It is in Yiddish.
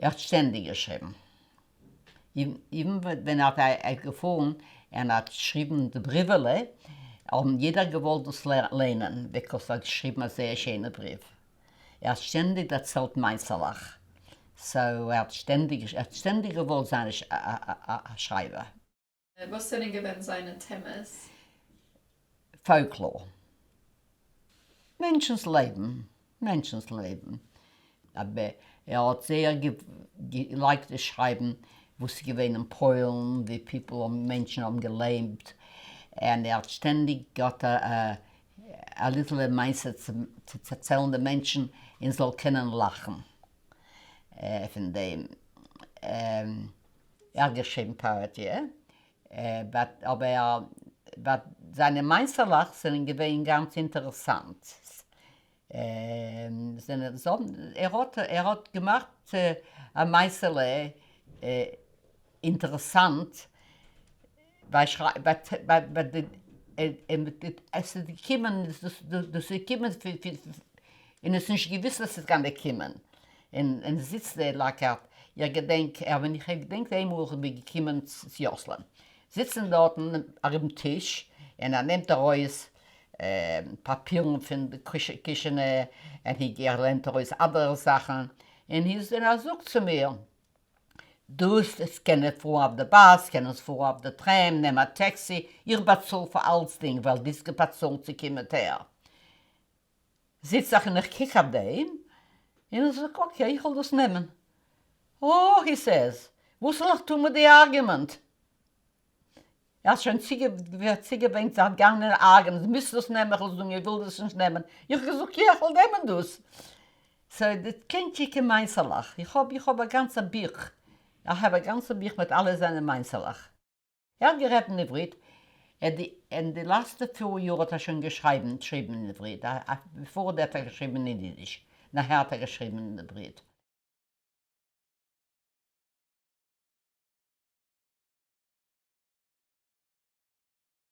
ער האט שטענדיג געשריבן. even ווען ער האט געפארן און האט געשריבן די בריוועלע, האבן יעדער געוואלט דאס ליינען, because ער האט געשריבן א זייער שיינע בריוו. ער האט שטענדיג דערציילט מעשה'לעך, so ער האט שטענדיג ער האט שטענדיג געוואלט זיין א שרייבער. וואס זענען געווען זיינע טעמעס? Folklore. מענטשנ'ס לעבן, מענטשנ'ס לעבן. אבער ער האט זייער געלייגט צו שרייבן וואס איז געווען אין פוילן, ווי people האבן, מענטשן האבן געלעבט, און ער האט שטענדיג געהאט א little מעשה צו דערציילן די מענטשן און זאל קענען לאכן פון דעם. ער האט געשריבן פאעטיע, but אבער but זיינע מעשה'לעך זענען געווען גאנץ אינטערעסאנט. זענען ער האט ער האט געמאכט א מעשה'לע אינטערעסאנט ביי ביי די עס איז געקומען דאס איז געקומען און עס איז נישט געוויסט אז עס איז gonna קומען און זיצט ער לאקערט, איך געדענק ער ווען איך געדענק איינמאל איך בין געקומען צו יאסלען זיצן דארטן ארום טיש און ער נעמט ארויס פאפירן פון די קישענע און ער נעמט ארויס אנדערע זאכן און ער זאגט צו מיר דאס עס קענען פארן אויף די באס, קענען עס פארן אויף די טרעם, נעם א טעקסי, איך באצאל פאר אלצדינג ווייל דו האסט געבאצאלט צו קומען טער. זיץ איך און איך קוק אויף דעם און איך זאג okay איך וועל דאס נעמען. oh he says, וואס זאל איך טון מיט די argument? ער האט שוין צוגעוואינט זיך גיין אין argument, מוזט דאס נעמען, איך וועל זאגן איך וויל דאס נישט נעמען, איך האב געזאגט יא איך וויל נעמען דאס. So די קליינטשיקע מעשה'לעך, איך האב איך האב א גאנצע בוך, איך האב א גאנצע בוך מיט אלע זיינע מעשה'לעך. ער האט גערעדט אין עברית, אין די לעצטע פאר יאר האט ער שוין געשריבן אין עברית, before that האט ער געשריבן אין אידיש, נאכהער האט ער געשריבן אין עברית.